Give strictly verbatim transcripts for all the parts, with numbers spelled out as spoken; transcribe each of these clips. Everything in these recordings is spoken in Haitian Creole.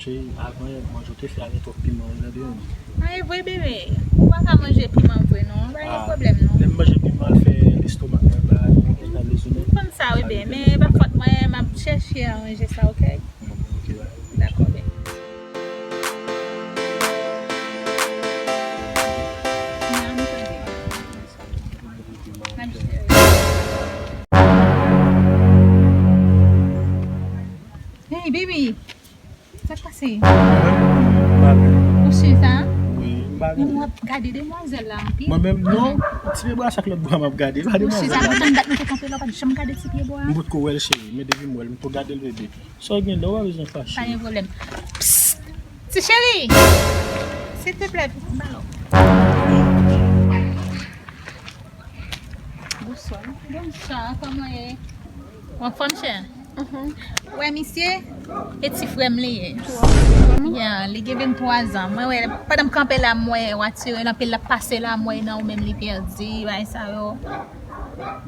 Cheri, avan manje ou te fè a gen twòp piman wi ladan l. A, e vre, bebe. Ou pa ka manje piman vre, non. Pa gen pwoblèm, non. Lè m manje piman, l fè lestomak mwen bagay, mwen kontan lezonnen. M konn sa, wi, bebe. Men e pa fòt mwen, m ap chèche aranje sa, oke? Ok, bye. Dakò, bebe. Hey, baby! Sa k pase? Mwen menm, m pa byen. Ou chita? Wi, m pa byen. Ou ap gade demwazèl la anpil? Mwen menm, non. Ti pye bwa chak lòt bwa m ap gade, pa demwazèl. Ou chita, lontan dat nou te kanpe la, ou pa t janm gade ti pye bwa a? M potko wè l, cheri, men depi m wè l, m tou gade l, bebe. Sa w gen la, ou pa bezwen fache. Pa gen pwoblèm. Psst! Ti cheri! Silteplè, pitit balon. Bonswa. Bonswa, kòman ye? Ou anfòm, chè? Mhm. Wè, misye, e ti frè m li ye. Vrèman? Yeah, li gen venntwa zan. Mwen wè, pandan m kanpe la, m wè w atire l anpil, l ap pase la, m wè nan ou menm li pèdi, bagay sa yo.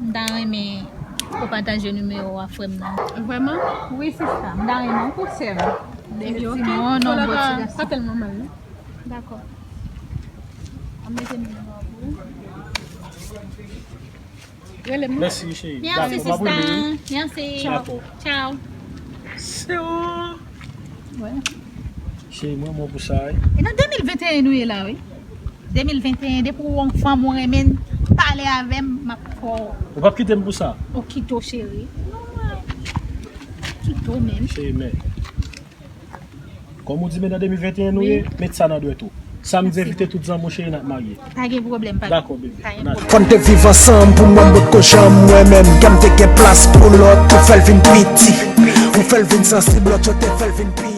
M ta renmen ou pataje nimewo a frè m nan. Vrèman? Wi, sista, m ta renmen w pou sè m. Ebyen, oke. Ti moun, non, bòt ti gason. Pa tèlman mal, non. Dakò. An mete nimewo a pou ou. Rele m. Mèsi, cheri. Mèsi, sista. Mèsi. Dakò. Tchao. Se ou. Wè. Cheri, mwen, mwen pou sa, wi. E nan de mil venteyen nou ye la, wi. De mil venteyen, depi w yon fanm ou renmen, pale avè m, m ap fè w. Ou p ap kite m pou sa? Ou kite w, cheri. Kite w menm. Cheri, men. Kòm ou di, men nan de mil venteyen nou ye, met sa nan dwèt ou. Samdi, envite tout zanmi w, cheri, n ap marye. Pa gen pwoblèm, pa gen. Dakò, bebe. Pa gen pwoblèm. Fò n te viv ansanm pou mwen, m potko janm wè menm. Kè m te gen plas pou lòt, ou fè l vin piti. Ou fè l vin sansib, lòt yo te fè l vin pi.